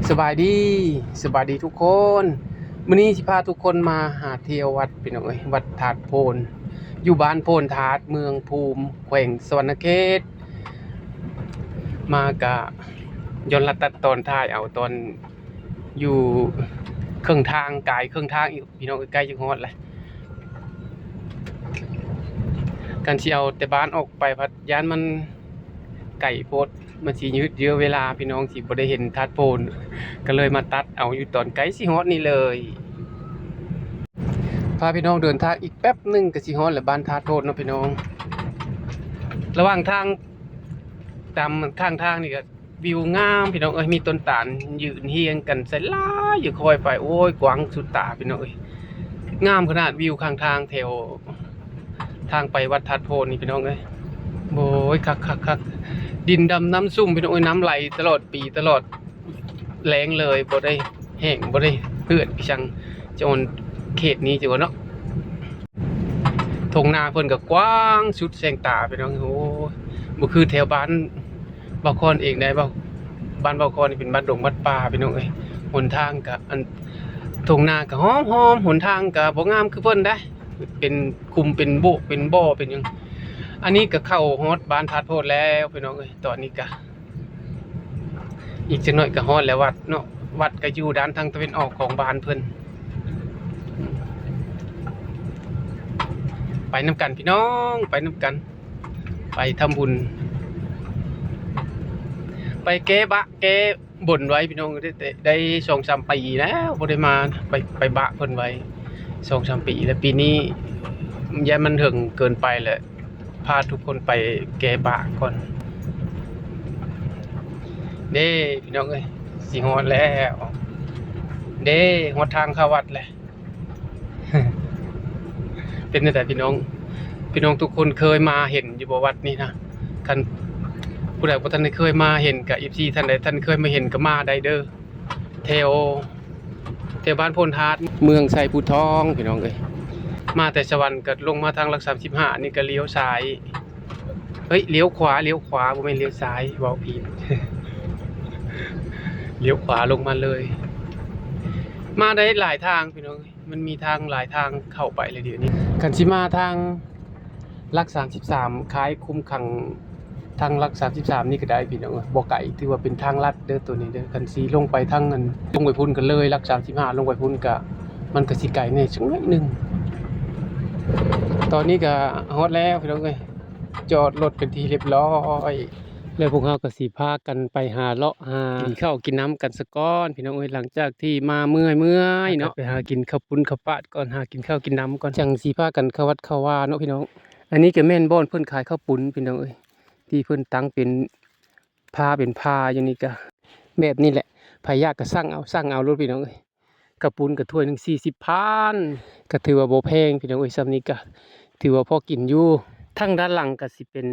ສະບາຍດີ ສະບາຍດີທຸກຄົນ. ມື້ນີ້ຊິພາທຸກຄົນມາຫາທ່ຽວວັດ ພີ່ນ້ອງເອີຍ, ວັດທາດໂພນ ຢູ່ບ້ານໂພນທາດ ເມືອງພູມ ແຂວງສະຫວັນນະເຂດ. ມາກະຍ້ອນລັດຕັດຕອນ ຖ່າຍເອົາຕອນຢູ່ເຄິ່ງທາງ, ກາຍເຄິ່ງທາງອີກ ພີ່ນ້ອງເອີຍ, ໃກ້ຈະຮອດແລ້ວ. ຄັນຊິເອົາແຕ່ບ້ານອອກໄປພັດຢ້ານມັນໄກໂພດ, ມັນຊິຍືດເຍື້ອເວລາ, ພີ່ນ້ອງຊິບໍ່ໄດ້ເຫັນທາດໂພນ, ກໍເລີຍມາຕັດເອົາຢູ່ຕອນໃກ້ຊິຮອດນີ້ເລີຍ. ພາພີ່ນ້ອງເດີນທາງອີກແປັບໜຶ່ງກໍຊິຮອດແລ້ວ ບ້ານທາດໂພນເນາະພີ່ນ້ອງ. ລະຫວ່າງທາງ ຕາມຂ້າງທາງນີ້ກໍ ວິວງາມພີ່ນ້ອງເອີຍ, ມີຕົ້ນຕານຢືນຮຽງກັນໃສ່ຫຼາຍຢູ່, ຄ່ອຍໄປ ໂອ້ຍ ກວ້າງສຸດຕາພີ່ນ້ອງເອີຍ, ງາມຂະໜາດ. ວິວຂ້າງທາງແຖວທາງໄປວັດທາດໂພນນີ້ພີ່ນ້ອງເອີຍ, ໂອ້ຍ ຄັກໆໆ. ດິນດຳນ້ຳຊຸ່ມພີ່ນ້ອງເອີຍ, ນ້ຳໄຫຼຕະຫຼອດປີຕະຫຼອດແລ້ງເລີຍ, ບໍ່ໄດ້ແຫ້ງ ບໍ່ໄດ້ເຫືອດຄືຈັ່ງຈະອ່ອນເຂດນີ້ຈັ່ງວ່າເນາະ. ທົ່ງນາເພິ່ນກໍກວ້າງສຸດແສງຕາພີ່ນ້ອງ. ໂອ້ຍ ບໍ່ຄືແຖວບ້ານ ບ່າວຄອນເອງໄດ໋. ບ້ານ ບ້ານບ່າວຄອນນີ້ເປັນບ້ານດົງວັດປ່າພີ່ນ້ອງເອີຍ. ຫົນທາງກະ ອັນ ທົ່ງນາກະຫອມໆ, ຫົນທາງກະບໍ່ງາມຄືເພິ່ນໄດ໋, ເປັນຂຸມ ເປັນໂບກ ເປັນບໍ່ ເປັນຫຍັງ. ອັນນີ້ກະເຂົ້າຮອດບ້ານທາດໂພນແລ້ວພີ່ນ້ອງເອີຍ. ຕອນນີ້ກະ ອີກຈັກໜ້ອຍກໍຮອດແລ້ວວັດເນາະ, ວັດກໍຢູ່ດ້ານທາງຕາເວັນອອກຂອງບ້ານເພິ່ນ. ໄປນຳກັນພີ່ນ້ອງ, ໄປນຳກັນ ໄປທຳບຸນ ໄປແກ້ບະແກ້ບົນໄວ້ພີ່ນ້ອງ. ໄດ້ ໄດ້ສອງສາມປີແລ້ວບໍ່ໄດ້ມາ, ໄປ ໄປບະເພິ່ນໄວ້ສອງສາມປີແລ້ວ, ປີນີ້ຢ້ານມັນເຖິງເກີນໄປແຫຼະ. ພາທຸກຄົນໄປແກ້ບາກກ່ອນເດ້ພີ່ນ້ອງເອີຍ. ຊິຮອດແລ້ວເດ້, ຮອດທາງເຂົ້າວັດແລ້ວ. ເປັນຈັ່ງໃດພີ່ນ້ອງ? ພີ່ນ້ອງທຸກຄົນເຄີຍມາເຫັນຢູ່ບໍ່ວັດນີ້ນະ? ຄັນຜູ້ໃດບໍ່ທັນໄດ້ເຄີຍມາເຫັນກະ ເອັຟຊີ ທ່ານໃດທ່ານເຄີຍມາເຫັນກະມາໄດ້ເດີ. ແຖວ ແຖວບ້ານໂພນທາດ ເມືອງໄຊພູທອງ ພີ່ນ້ອງເອີຍ. ມາແຕ່ສະຫວັນກໍລົງມາທາງຫຼັກສາມສິບຫ້ານີ້ກໍລ້ຽວຊ້າຍ, ເອີຍ ລ້ຽວຂວາ, ລ້ຽວຂວາ ບໍ່ແມ່ນລ້ຽວຊ້າຍ, ເວົ້າຜິດ, ລ້ຽວຂວາລົງມາເລີຍ. ມາໄດ້ຫຼາຍທາງ ພີ່ນ້ອງເອີຍ, ມັນມີທາງຫຼາຍທາງເຂົ້າໄປເລີຍດຽວນີ້. ຄັນຊິມາທາງ ຫຼັກສາມສິບສາມ ຄ້າຍຄຸມຂັງທາງຫຼັກສາມສິບສາມນີ້ກໍໄດ້ພີ່ນ້ອງເອີຍ, ບໍ່ໄກ, ຖືວ່າເປັນທາງລັດເດີໂຕນີ້ເດີ. ຄັນຊິລົງໄປທາງອັນ ລົງໄປພຸ້ນກໍເລີຍຫຼັກສາມສິບຫ້າລົງໄປພຸ້ນກະ ມັນກໍຊິໄກແດ່ຈັກໜ້ອຍໜຶ່ງ. ຕອນນີ້ກໍຮອດແລ້ວພີ່ນ້ອງເອີຍ, ຈອດລົດເປັນທີ່ຮຽບຮ້ອຍ. ແລ້ວພວກເຮົາກໍຊິພາກັນໄປຫາເລາະຫາກິນເຂົ້າກິນນ້ຳກັນສາກ່ອນພີ່ນ້ອງເອີຍ, ຫຼັງຈາກທີ່ມາເມື່ອຍໆເນາະ. ໄປຫາກິນເຂົ້າປຸ້ນເຂົ້າປາດກ່ອນ, ຫາກິນເຂົ້າກິນນ້ຳກ່ອນ, ຈັ່ງຊິພາກັນເຂົ້າວັດເຂົ້າວາເນາະພີ່ນ້ອງ. ອັນນີ້ກໍແມ່ນບ່ອນເພິ່ນຂາຍເຂົ້າປຸ້ນພີ່ນ້ອງເອີຍ, ທີ່ເພິ່ນຕັ້ງເປັນພາເປັນພາຢູ່ນີ້. ກໍແບບນີ້ແຫຼະ, ໃຜຢາກກໍສັ່ງເອົາ, ສັ່ງເອົາໂລດພີ່ນ້ອງເອີຍ. ເຂົ້າປຸ້ນກໍຖ້ວຍໜຶ່ງສີ່ສິບພັນ, ກໍຖືວ່າບໍ່ແພງພີ່ນ້ອງເອີຍ, ສ່ຳນີ້ກໍຖືວ່າພໍກິນຢູ່. ທາງດ້ານຫຼັງກໍຊິເປັນ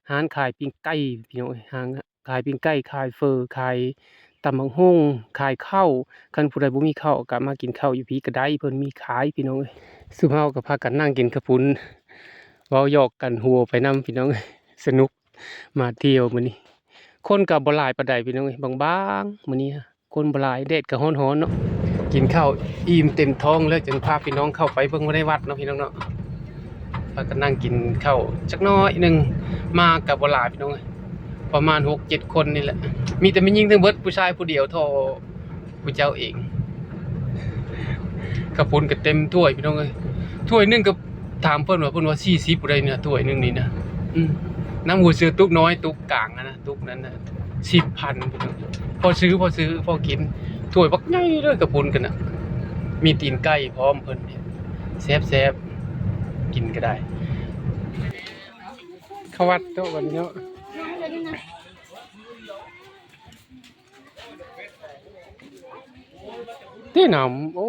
ຮ້ານຂາຍປີ້ງໄກ່ພີ່ນ້ອງເອີຍ, ຮ້ານຂາຍປີ້ງໄກ່, ຂາຍເຝີ, ຂາຍຕຳບັກຫຸ່ງ, ຂາຍເຂົ້າ. ຄັນຜູ້ໃດບໍ່ມີເຂົ້າກໍມາກິນເຂົ້າຢູ່ພີ້ກໍໄດ້, ເພິ່ນມີຂາຍພີ່ນ້ອງເອີຍ. ຊຸມເຮົາກໍພາກັນນັ່ງກິນເຂົ້າປຸ້ນ ເວົ້າຫຍອກກັນຫົວໄປນຳພີ່ນ້ອງເອີຍ, ສະໜຸກ. ມາທ່ຽວມື້ນີ້ ຄົນກໍບໍ່ຫຼາຍປານໃດພີ່ນ້ອງເອີຍ, ບາງໆ ມື້ນີ້ຄົນບໍ່ຫຼາຍ, ແດດກໍຮ້ອນໆເນາະ. ກິນເຂົ້າອີ່ມເຕັມທ້ອງແລ້ວ ຈຶ່ງພາພີ່ນ້ອງເຂົ້າໄປເບິ່ງໃນວັດເນາະພີ່ນ້ອງເນາະ. ພາກັນນັ່ງກິນເຂົ້າຈັກໜ້ອຍໜຶ່ງ, ມາກໍບໍ່ຫຼາຍພີ່ນ້ອງເອີຍ, ປະມານຫົກເຈັດຄົນນີ້ແຫຼະ. ມີແຕ່ແມ່ຍິງທັງເບິດ, ຜູ້ຊາຍຜູ້ດຽວເທົ່າ ຜູ້ເຈົ້າເອງ. ເຂົ້າປຸ້ນກໍເຕັມຖ້ວຍພີ່ນ້ອງເອີຍ, ຖ້ວຍໜຶ່ງກໍ ຖາມເພິ່ນວ່າ ເພິ່ນວ່າສີ່ສິບຜູ້ໃດນີ້ນະ ຖ້ວຍໜຶ່ງນີ້ນະ. ອືມ ນ້ຳຫົວເສືອຕຸກນ້ອຍ ຕຸກກາງຫັ້ນນະ, ຕຸກນັ້ນນະ ສິບພັນ. ພໍຊື້ ພໍຊື້ ພໍກິນ, ຖ້ວຍບັກໃຫຍ່ເລີຍ ເຂົ້າປຸ້ນກັນນະ, ມີຕີນໄກ່ພ້ອມ. ເພິ່ນແຊບໆ ກິນກໍໄດ້. ເຂົ້າວັດໂຕະບັດນີ້ເນາະ. ຕິນ້ຳ ໂອ້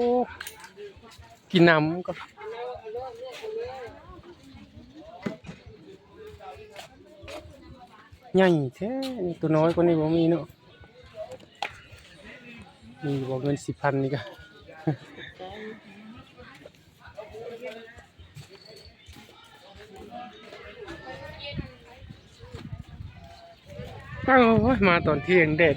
ກິນນ້ຳກໍໃຫຍ່ແທ້. ໂຕນ້ອຍກວ່ານີ້ບໍ່ມີເນາະ. ມີບໍ່ເງິນສິບພັນນີ້ກະ. ໂອ້ຍ ມາຕອນທ່ຽງແດດ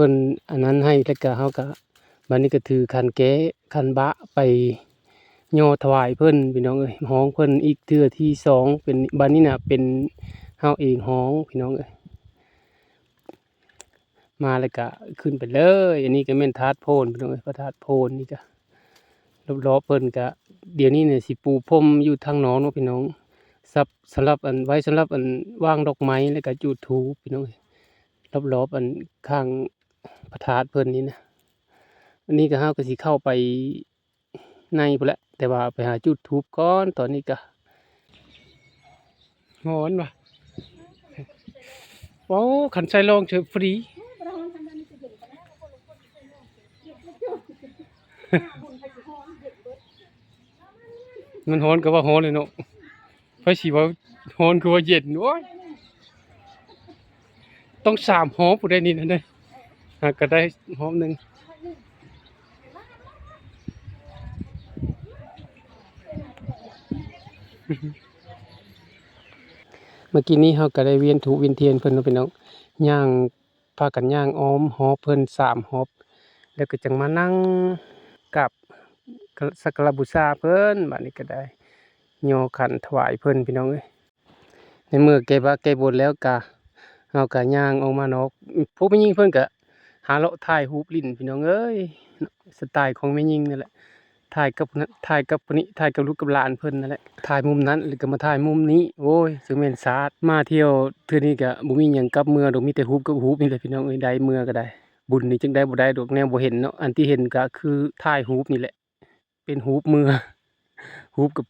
ພິ່ນອັນນັ້ນໃຫ້ ແລ້ວກະເຮົາກະ ບາດນີ້ກະຖືຂັນແກະຂັນບະໄປຍໍຖວາຍເພິ່ນພີ່ນ້ອງເອີຍ ຮ້ອງເພິ່ນອີກເທື່ອທີສອງ ເປັນ ບາດນີ້ນະເປັນເຮົາເອງຮ້ອງພີ່ນ້ອງເອີຍ. ມາແລ້ວກະຂຶ້ນໄປເລີຍ. ອັນນີ້ກະແມ່ນທາດໂພນພີ່ນ້ອງເອີຍ ພະທາດໂພນນີ້ກະ ລອບໆເພິ່ນກະ ດຽວນີ້ນະຊິປູພົມຢູ່ທາງນອກເນາະພີ່ນ້ອງ ສຳ ສຳລັບອັນ ໄວ້ສຳລັບອັນວາງດອກໄມ້ ແລ້ວກະຈູດທູບພີ່ນ້ອງເອີຍ ລອບໆອັນຂ້າງພະທາດເພິ່ນນີ້ນະ. ອັນນີ້ກະເຮົາກະຊິເຂົ້າໄປ ໃນພຸ້ນແຫຼະ ແຕ່ວ່າໄປຫາຈູດທູບກ່ອນ ຕອນນີ້ກະ ຮ້ອນວ່າ ໂອ້ ຄັນໃສ່ລອງເຊີບຟຣີ ມັນຮ້ອນກະວ່າຮ້ອນເລີຍເນາະ. ໃຜຊິວ່າຮ້ອນຄືວ່າເຢັນ ໂອ້ຍ ຕ້ອງສາມຮອບພຸ້ນໃດນີ້ນະ ຫາກະໄດ້ຮອບໜຶ່ງ. ເມື່ອກີ້ນີ້ເຮົາກະໄດ້ວຽນທູບວຽນທຽນເພິ່ນເນາະພີ່ນ້ອງ ຍ່າງ ພາກັນຍ່າງອ້ອມຮອບເພິ່ນສາມຮອບ ແລ້ວກະຈັ່ງມານັ່ງກາບ ກະ ສັກກາລະບູຊາເພິ່ນ. ບາດນີ້ກະໄດ້ຍໍຂັນຖວາຍເພິ່ນພີ່ນ້ອງເອີຍ. ໃນເມື່ອແກ້ບາດແກ້ບົນແລ້ວກະ ເຮົາກະຍ່າງອອກມານອກ ພວກແມ່ຍິງເພິ່ນກະຫາເລາະຖ່າຍຮູບຫຼິ້ນພີ່ນ້ອງເອີຍ ສະໄຕຂອງແມ່ຍິງນັ້ນແຫຼະ. ຖ່າຍກັບຜູ້ນັ້ນ ຖ່າຍກັບຜູ້ນີ້ ຖ່າຍກັບລູກກັບຫຼານເພິ່ນນັ້ນແຫຼະ ຖ່າຍມຸມນັ້ນ ແລ້ວກະມາຖ່າຍມຸມນີ້ ໂອ້ຍ ຈັ່ງແມ່ນຊາດ. ມາທ່ຽວເທື່ອນີ້ກະບໍ່ມີຫຍັງກັບເມືອດອກ ມີແຕ່ຮູບກັບຮູບນີ້ແຫຼະພີ່ນ້ອງເອີຍ ໄດ້ເມືອກະໄດ້. ບຸນນີ້ຈຶ່ງໄດ້ບໍ່ໄດ້ດອກ ແນວບໍ່ເຫັນເນາະ ອັນທີ່ເຫັນກະຄືຖ່າຍຮູບນີ້ແຫຼະ ເປັນຮູບເມືອ ຮູບກັບ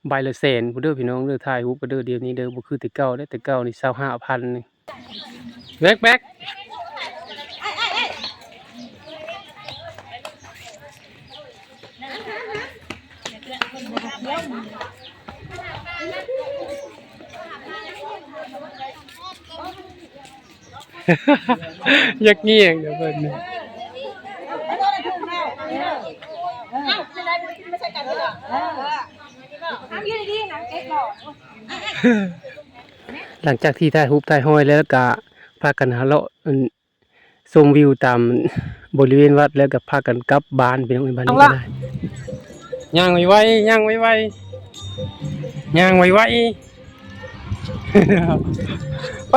ໃບລະແສນພຸ້ນເດີພີ່ນ້ອງເດີ ຖ່າຍຮູບກະເດີ ດຽວນີ້ເດີ ບໍ່ຄືແຕ່ເກົ່າເດ້ ແຕ່ເກົ່ານີ້ຊາວຫ້າພັນ. ແບັກ ແບັກ ຢາກແຍງເດ້ເພິ່ນນີ້. ຫຼັງຈາກທີ່ຖ່າຍຮູບຖ່າຍຮອຍແລ້ວ ກະພາກັນຫາເລາະ ອັນ ຊົມວິວຕາມບໍລິເວນວັດ ແລ້ວກະພາກັນກັບບ້ານພີ່ນ້ອງເອີຍ. ບ້ານນີ້ກະໄດ້ ຍ່າງໄວໆ ຍ່າງໄວໆ ຍ່າງໄວໆ ໄປ.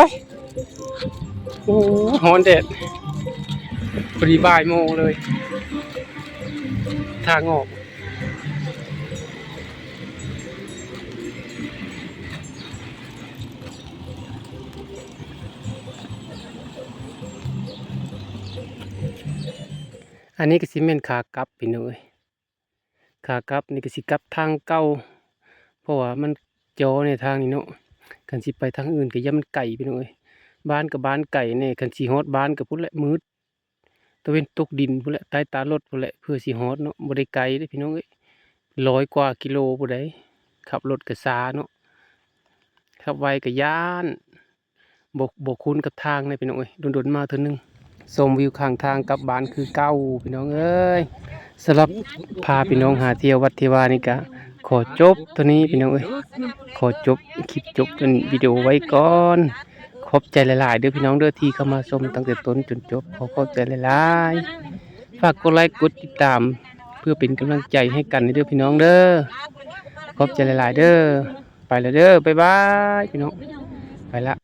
ໂອ້ ຮ້ອນແດດ ພໍດີບ່າຍໂມງເລີຍ ທາງອອກ. ອັນນີ້ກະຊິແມ່ນຂາກັບພີ່ນ້ອງເອີຍ ຂາກັບນີ້ກະຊິກັບທາງເກົ່າ ເພາະວ່າມັນຈໍໃນທາງນີ້ເນາະ. ຄັນຊິໄປທາງອື່ນກະຢ້ານມັນໄກພີ່ນ້ອງເອີຍ ບ້ານກະບ້ານໄກແດ່ ຄັນຊິຮອດບ້ານກະພຸ້ນແຫຼະ ມືດ ຕາເວັນຕົກດິນພຸ້ນແຫຼະ ໃຕ້ຕາລົດພຸ້ນແຫຼະ ເພື່ອຊິຮອດເນາະ. ບໍ່ໄດ້ໄກເດ້ພີ່ນ້ອງເອີຍ ຮ້ອຍກວ່າກິໂລພຸ້ນໃດ. ຂັບລົດກະຊ້າເນາະ ຂັບໄວກະຢ້ານ ບໍ່ ບໍ່ຄຸ້ນກັບທາງເດ້ພີ່ນ້ອງເອີຍ ດົນໆມາເທື່ອໜຶ່ງ. ຊົມວິວຂ້າງທາງກັບບ້ານຄືເກົ່າພີ່ນ້ອງເອີຍ. ສຳລັບພາພີ່ນ້ອງຫາທ່ຽວວັດເທວານີ້ກະຂໍຈົບເທົ່ານີ້ພີ່ນ້ອງເອີຍ ຂໍຈົບຄລິບ ຈົບອັນວິດີໂອໄວ້ກ່ອນ. ຂອບໃຈຫຼາຍໆເດີພີ່ນ້ອງເດີ ທີ່ເຂົ້າມາຊົມຕັ້ງແຕ່ຕົ້ນຈົນຈົບ ຂໍຂອບໃຈຫຼາຍໆ. ຝາກກົດໄລກົດຕິດຕາມ ເພື່ອເປັນກຳລັງໃຈໃຫ້ກັນເດີພີ່ນ້ອງເດີ. ຂອບໃຈຫຼາຍໆເດີ. ໄປແລ້ວເດີ ບາຍບາຍພີ່ນ້ອງ ໄປລະ.